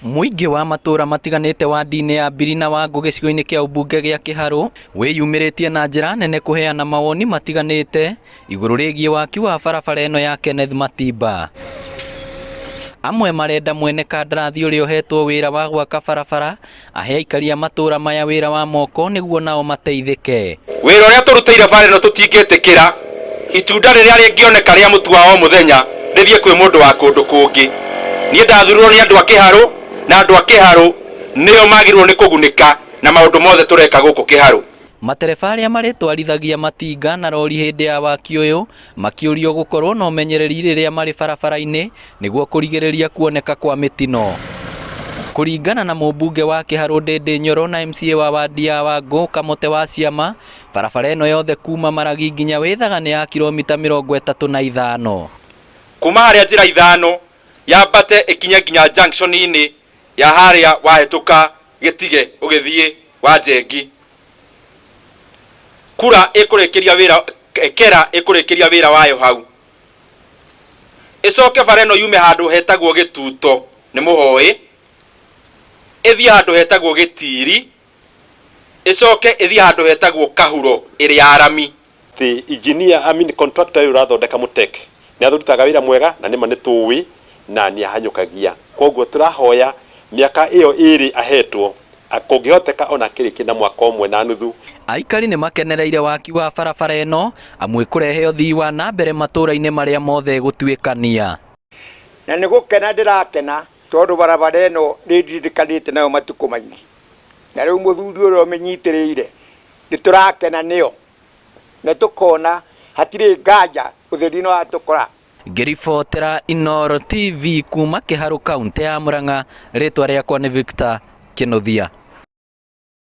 Mũingĩ wa matũũra matiganĩte wandi-inĩ ya Mbiri na Wangũ gĩcigo-inĩ kĩa ũmbunge gĩa Kĩharũ wĩyumĩrĩtie na njĩra nene kũheana mawoni matiganĩte igũrũ rĩgiĩ waki wa barabara ĩno ya Kenneth Matimba. Amwe marenda mwene kandarathi ũrĩa ũhetwo wĩra wa gwaka barabara ahe aikari a matũũra maya wĩra wa moko nĩguo nao mateithĩke. Wĩra ũrĩa tũrutĩire bara ĩno tũtingĩtĩkĩra itunda rĩrĩa rĩngĩoneka rĩa mũtu wa o mũthenya rĩthiĩ kwĩ mũndũ wa kũndũ kũngĩ. Niĩ ndathurirwo nĩ andũ a Kĩharũ na andũ a Kĩharũ nĩo magĩrĩirwo nĩ kũgunĩka na maũndũ mothe tũreka gũkũ Kĩharũ. Matereba arĩa marĩtwarithagia matinga na rori hĩndĩ ya waki ũyũ makĩũrio gũkorwo na ũmenyereri rĩrĩa marĩ barabara-inĩ nĩguo kũrigĩrĩria kuoneka kwa mĩtino. Kũringana na mũmbunge wa Kĩharũ Ndĩndĩ Nyoro na MCA wa wandi ya Wangũ Kamũte wa Ciama, barabara ĩno yothe kuma Maragi nginya Wĩthaga nĩ ya kiromita 35. Kuma harĩa njĩra ithano yambate ĩkinye nginya junction-inĩ ya harĩa wahĩtũka Gĩtige ũgĩthiĩ Wanjengi. Kura ĩkũrĩkĩria wĩra Kera ĩkũrĩkĩria wĩra wayo hau. Ĩcoke bara ĩno yume handũ hetagwo Gĩtuto, nĩ mũhoĩ, ĩthiĩ handũ hetagwo Gĩtiri, ĩcoke ĩthiĩ handũ hetagwo Kahuro ĩrĩ ya rami. The engineer, I mean contractor ũyũ ũrathondeka Mũtek nĩ arutaga wĩra mwega na nĩma nĩ tũĩ na nĩ ahanyũkagia. Kwoguo tũrahoya mĩaka ĩyo ĩrĩ ahetwo kũngĩhoteka ona akĩrĩkie na mwaka ũmwe na nuthu. Aikari nĩ makenereire waki wa barabara ĩno amu ĩkũrehe ũthii wa na mbere matũũra-inĩ marĩa mothe ĩgũtuĩkania. Na nĩ gũkena ndĩrakena tondũ barabara ĩno nĩ ndindikanĩte nayo matukũ maingĩ. Na rĩu mũthuri ũrĩa ũmĩnyitĩrĩire nĩ tũrakena nĩyo na tũkona hatirĩ nganja ũtheri nĩ watũkora. Ngĩribotera Inooro TV kuma Kĩharũ kauntĩ ya Murang'a, rĩtwa rĩakwa nĩ Victor Kĩnuthia.